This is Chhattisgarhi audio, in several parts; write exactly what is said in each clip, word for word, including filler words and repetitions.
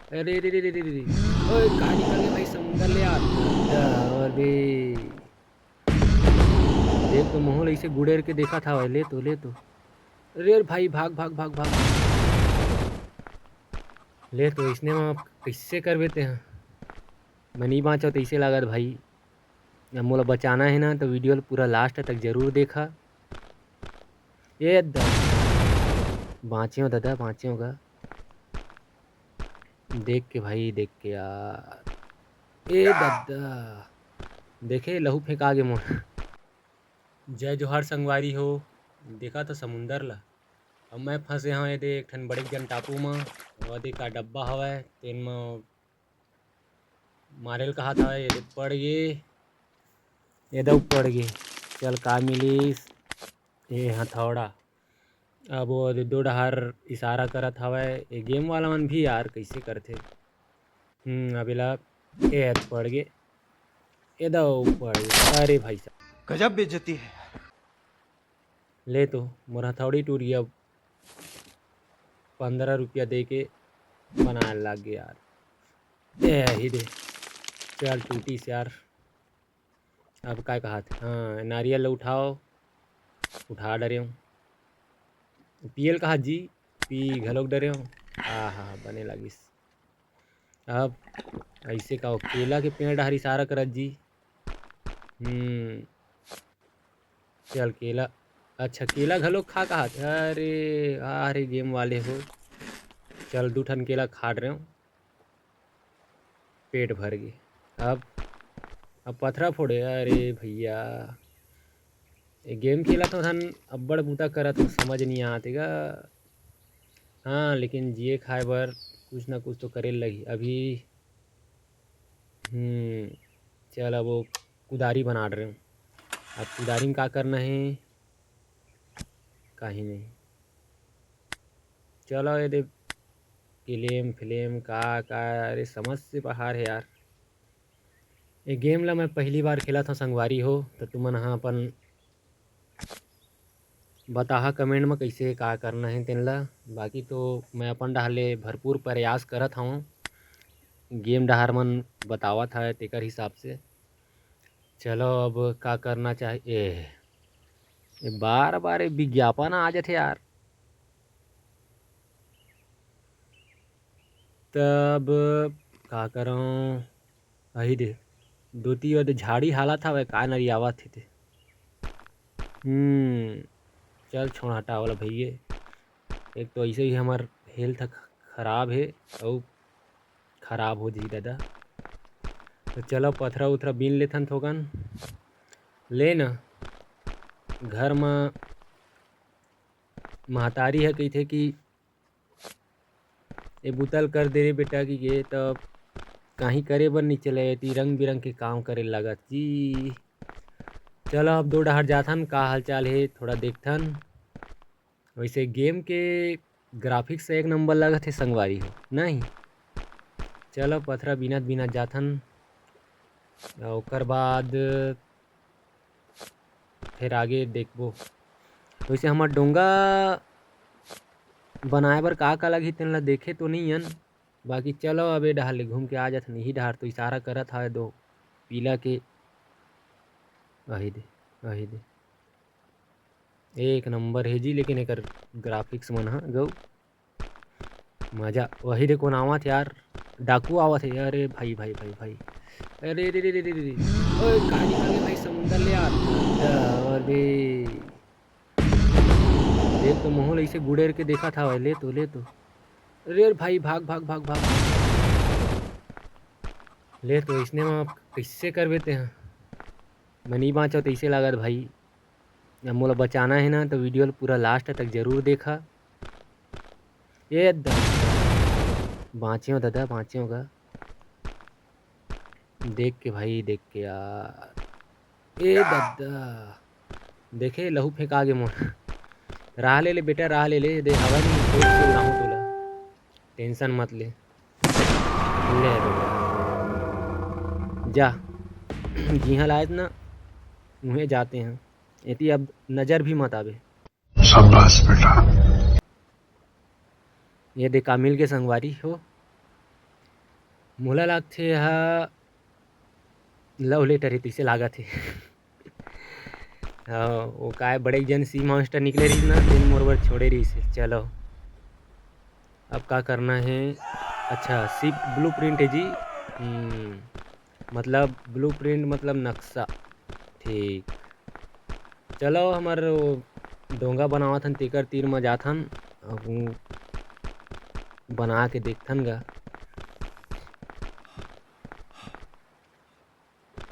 अरे रे रे रे रे रे। ओए, कहाँ निकल गए भाई समुंदर ले यार। और बे, देख तो माहौल ऐसे गुड़ेर के देखा था भाई। ले तो, ले तो। अरे भाई, भाग, भाग, भाग, भाग। ले तो, इसने में कैसे कर बेते हैं। मैं नहीं बाँचो तैसे लागत भाई। अब मोला बचाना है ना, तो वीडियो ल पूरा लास्ट तक जरूर देखा। ये द-, बाँचे हो दादा, बाँचे होगा। देख के भाई, देख के यार। ए दादा, देखे लहू फेंका गे मोर। जय जोहार संगवारी हो। देखा तो समुंदर ला। अब मैं फंसे हवं एदे एक ठन बड़े जन टापू म। ओदे का डब्बा हवय, तेन म मारे ल कहा था, एदे पड़ गे, एदे पड़ गे। चल का मिलिस, ए हथौड़ा। अब वो दो डहार इशारा करत हवय। ये गेम वाला मन भी यार कैसे करथे। हम्म, अब एला ए पड़ गे, एदा पड़ गे। अरे भाई साहब, गजब बेइज्जती है। ले तो मोर हथौड़ी टूट गया। पंद्रह रुपया दे के बनाए लाग गे यार। ए ही दे, चल टूटिस यार। अब काय कहा थे? हाँ, नारियल ल उठाओ, उठा डरे हूँ। पियल कहा जी, पी घलोक डरे हूँ। आहा, बने लागिस। अब ऐसे का हो, केला के पेड़ डहर इशारा करत जी। हम्म, चल केला, अच्छा केला घलोक खा कहा थे। अरे, अरे गेम वाले हो, चल दू ठन केला खा डरे हूँ। पेट भर गे। अब, अब पथरा फोड़े। अरे भैया, ये गेम खेलत हो धन अब्बड़ बूता करत हो, समझ नहीं आत हे गा। हाँ, लेकिन जिए खाए बर कुछ ना कुछ तो करे लगही। अभी, हम्म, चल अब वो कुदारी बना रहे हूँ। अब कुदारी में का करना है? कहीं नहीं। चलो ये दे, किलेम फिलेम का, का, अरे समझ से बाहर है यार। ये गेम ला मैं पहली बार खेलत हव संगवारी हो, तो तुमन ह अपन बताहा कमेंट में कैसे का करना है तेन ला। बाकी तो मैं अपन डहार ले भरपूर प्रयास करत हवं, गेम डहार मन बतावत हवय तेकर हिसाब से। चलो अब का करना चाहिए। ए, ए बार बार ए विज्ञापन आ जाथे यार। तब का करंव? अही दे, दोती ओदे झाड़ी हालत हवय, का नरियावत हे ते। हम्म, चल छोड़ हटा वाला भइये। एक तो ऐसे ही हमर हेल्थ ह-, खराब हे, अउ खराब हो जही दादा। तो चलो पथरा उथरा बीन लेथन थोकन। ले न, घर म महतारी ह कहिथे कि ए बुता ल कर दे रे बेटा, कि गे त काहीं करे बर नी चले, एती रंग बिरंग के काम करे लागत जी। चलो अब दो डहार जाथन, का हालचाल हे थोड़ा देखथन। वैसे गेम के ग्राफिक्स एक नंबर लगत हे संगवारी हो, नहीं? चलो पथरा बीनत बीनत जाथन, ओकर बाद फिर आगे देखबो। वैसे हमर डोंगा बनाए बर का का लगही तेन ला देखे तो नई हन, बाकी चलो अब ए डहार ले घूम के आ जाथन। इही डहार तो इशारा करत हवय दो पीला के। अही दे, अही दे, एक नंबर हे जी। लेकिन एकर ग्राफिक्स मन ह गौ मजा। वही दे कोन आवत यार, डाकू आवत हे। अरे भाई, भाई, भाई, भाई, अरे रे रे रे रे रे, ओए कहाँ निकल गए भाई समुंदर ले यार। और बे देख तो माहौल ऐसे गुड़ेर के देखा था भाई। ले तो, ले तो, अरे भाई भाग भाग भाग भाग। ले तो इसने में कैसे करबे ते हैं। मैं नहीं बाँचो तैसे लागत भाई। अब मोला बचाना है ना, तो वीडियो ल पूरा लास्ट तक जरूर देखा। ए द-, बाँचे हो दादा, बाँचे हो गा। देख के भाई, देख के यार। ए दादा, देखे लहू फेंका गे मोर। राह ले ले बेटा, राह ले ले, दे हवा नहीं, कोई से उड़ाहूँ तोला। टेंशन मत ले। ले बेटा। जा। जिहाँ लायत ना, उहें जाते हैं। एती अब नजर भी मत आवे। शाबाश बेटा। ये दे का मिल के संगवारी हो। मोला लागथे एहा love letter हे, तइसे लागत हे। हाँ, वो काय बड़े जन sea monster निकले रहिस ना, तेन मोर बर छोड़े रहिस हे। चलो, अब का करना हे? अच्छा, ship blueprint हे जी। हम्म, मतलब blueprint मतलब नक्शा। ठीक, चलो, हमर वो डोंगा बनावत हन, तेकर तीर म जात हन, अब ऊ बना के देखथन गा।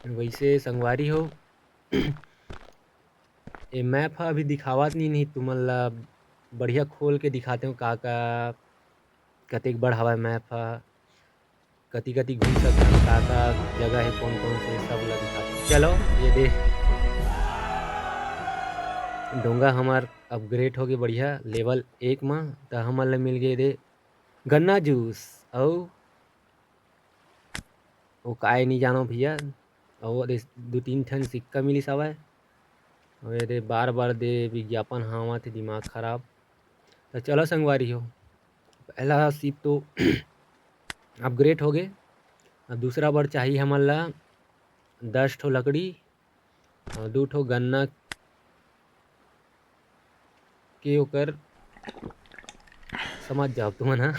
वइसे संगवारी हो, ए map ह अभी दिखावत नहीं, नहीं तुमन ला बढ़िया खोल के दिखाते हो का का, कतेक बड़ हवय map ह, कति कति घूम सकथन, का का जगह हे, कौन कौन से, सब ला दिखाते। चलो, ये दे डोंगा हमर upgrade हो गे बढ़िया level एक म, त हमन ला मिल गे दे गन्ना juice अउ ओ काय नहीं जानो भैया, अउ दे दू तीन ठन सिक्का मिलिस हवय। अउ ये दे बार बार दे विज्ञापन हावत हे, दिमाग खराब। त चलो संगवारी हो, पहला ship तो upgrade हो गे। अब दूसरा बर चाही हमन ला दस ठो लकड़ी अउ दू ठो गन्ना के ओकर, समझ जाओ तुमन ह।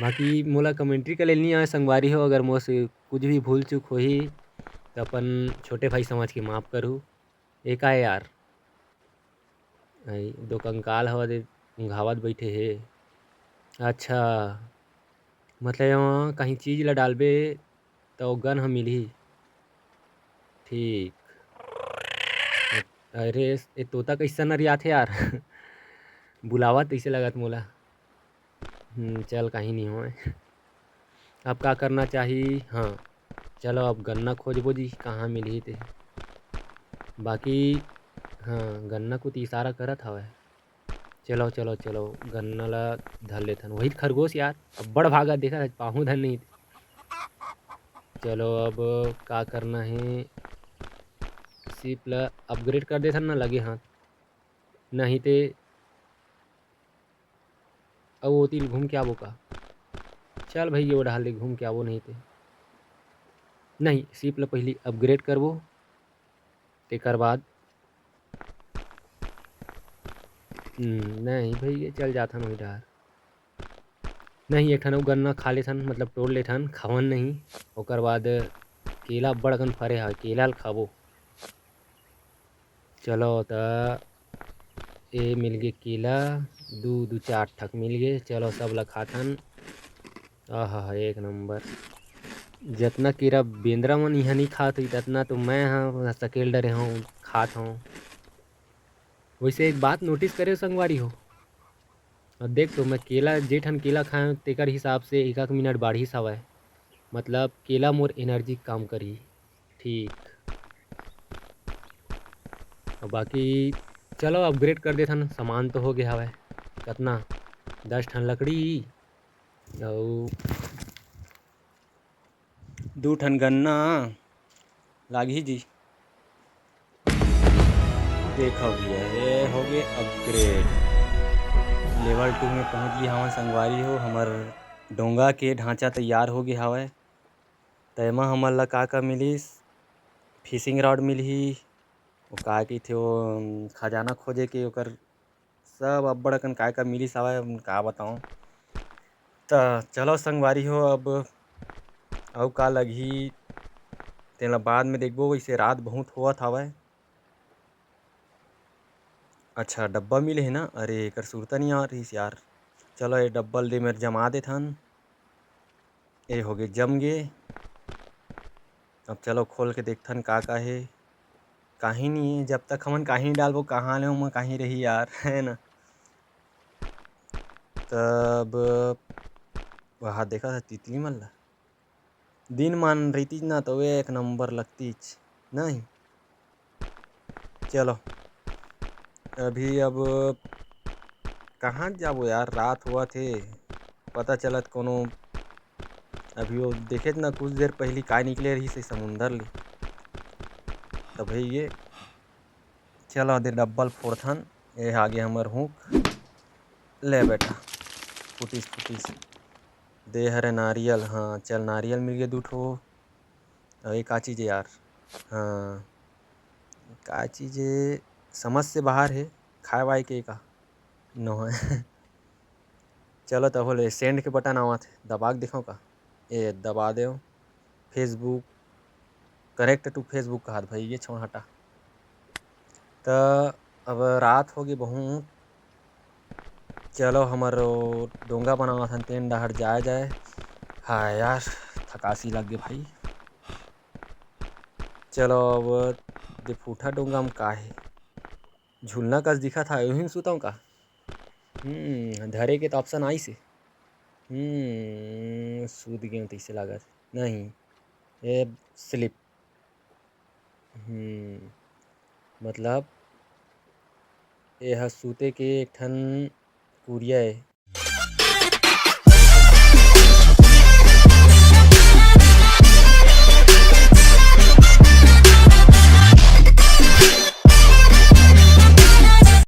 बाकी मोला commentary करे ल नहीं आवे संगवारी हो, अगर मोर से कुछ भी भूल चूक होही त अपन छोटे भाई समझ के माफ करू। ए का यार, आई, दो कंकाल हवा दे, ऊंघावत बइठे हे। अच्छा, मतलब एमा कहीं चीज ला डालबे त ओ गन ह मिलही। ठीक। अरे, ए तोता कइसन नरियाथे यार। बुलावत तइसे लगत मोला। हम्म, चल, कहीं नहीं होय। अब का करना चाही? हाँ, चलो, अब गन्ना खोजबो जी, कहाँ मिलही ते। बाकी, हाँ, गन्ना कुती इशारा करत हवय। चलो, चलो, चलो, गन्ना ला धर लेथन। वही खरगोश यार, अब्बड़ भागा, देखा, पाहू धन नहीं। चलो, अब का करना हे? Ship ला upgrade कर देथन ना, लगे हाथ। नहीं ते अउ ओती ल घूम के आबो का? चल भई, ओ डहार ले घूम के आबो नहीं ते। नहीं, ship ल पहिली upgrade करबो, तेकर बाद, हम्म, नहीं भई, ये चल जाथन ओही डहार। नहीं, एक ठन अउ गन्ना खा लेथन, मतलब टोड़ लेथन, खावन नहीं। ओकर बाद केला अब्बड़ अकन फरे हवय, केला ल खाबो। चलो त ए मिलगे केला, दू, दू चार ठक मिलगे। चलो सब ल खाथन। आहा, एक नंबर। जतना केरा बेंदरा मन इहाँ नइ खात होही, ततना तो मैं ह सकेल डरे हंव, खात हंव। वइसे एक बात notice करे हो संगवारी हो, अब देख तो मैं केला, जे ठन केला खाए हंव, तेकर हिसाब से एक आध मिनट बाढ़िस हवय। मतलब केला मोर energy कम करही। ठीक। अब बाकी चलो upgrade कर देथन, सामान तो हो गया हवय। कतना? दस ठन लकड़ी अउ दू ठन गन्ना लागही जी। देखो भैया, ये हो गए upgrade। Level two में पहुंच गए हवन संगवारी हो। हमर डोंगा के ढांचा तैयार हो गए हवय। त एमा हमन ला का का मिलिस? Fishing rod मिलही, वो का कहिथे, वो, अम, खजाना खोजे के, ओकर सब अब्बड़ अकन काय का मिलिस हवय, हम का बताओं। त चलो संगवारी हो, अब अउ का लगही, तेला बाद में देखबो। वइसे रात बहुत होवत हवय। अच्छा, डब्बा मिले हे ना? अरे, एकर सुरता नइ आ रहिस यार। चलो, ये डब्बा ल दे मेर जमा देथन। ए हो गे, जम गे। अब चलो खोल के देखथन का का हे। काहीं नहीं है, जब तक हमन काहीं नहीं डालबो, कहाँ ले ओमा काहीं रही यार, है ना? तब वहाँ देखा था तितली मन ला, दिन मान रहितिस ना तो वे एक नंबर लगतीच, नहीं? चलो, अभी अब कहाँ जाबो यार, रात होवत हे, पता चलत कोनो, अभी वो देखेच ना, कुछ देर पहली काय निकले रहिस हे समुंदर ले, त भई ये, चलो दे डब्बा ल फोड़थन, ये आगे हमर हुक, ले बेटा, फुटिस, फुटिस। दे हरे नारियल, हाँ, चल, नारियल मिल गे दू ठो। अउ ये का चीज हे यार? हाँ, का चीज हे? समझ से बाहर हे, खाए वाए के का? नो हे। चलो, तब होले send के बटन आवत हे, दबा के देखो का? ए, दबा देव। Facebook, connect to Facebook कहत भाई, ये छोड़ हटा। त अब रात होगे बहुत, चलो हमर ओ डोंगा बनावत हन, तेन डहर जाए जाए। हाय यार, थकासी लग गे भाई। चलो अब दे फूटा डोंगा म का हे, झुलना कस दिखत हे, ओही म सुतंव का? हम्म, धरे के त option आइस हे। हम्म, सूत गेंव तइसे लागत। नहीं, ए slip। हम्म, मतलब एह सूते के एक ठन कुरिया ए,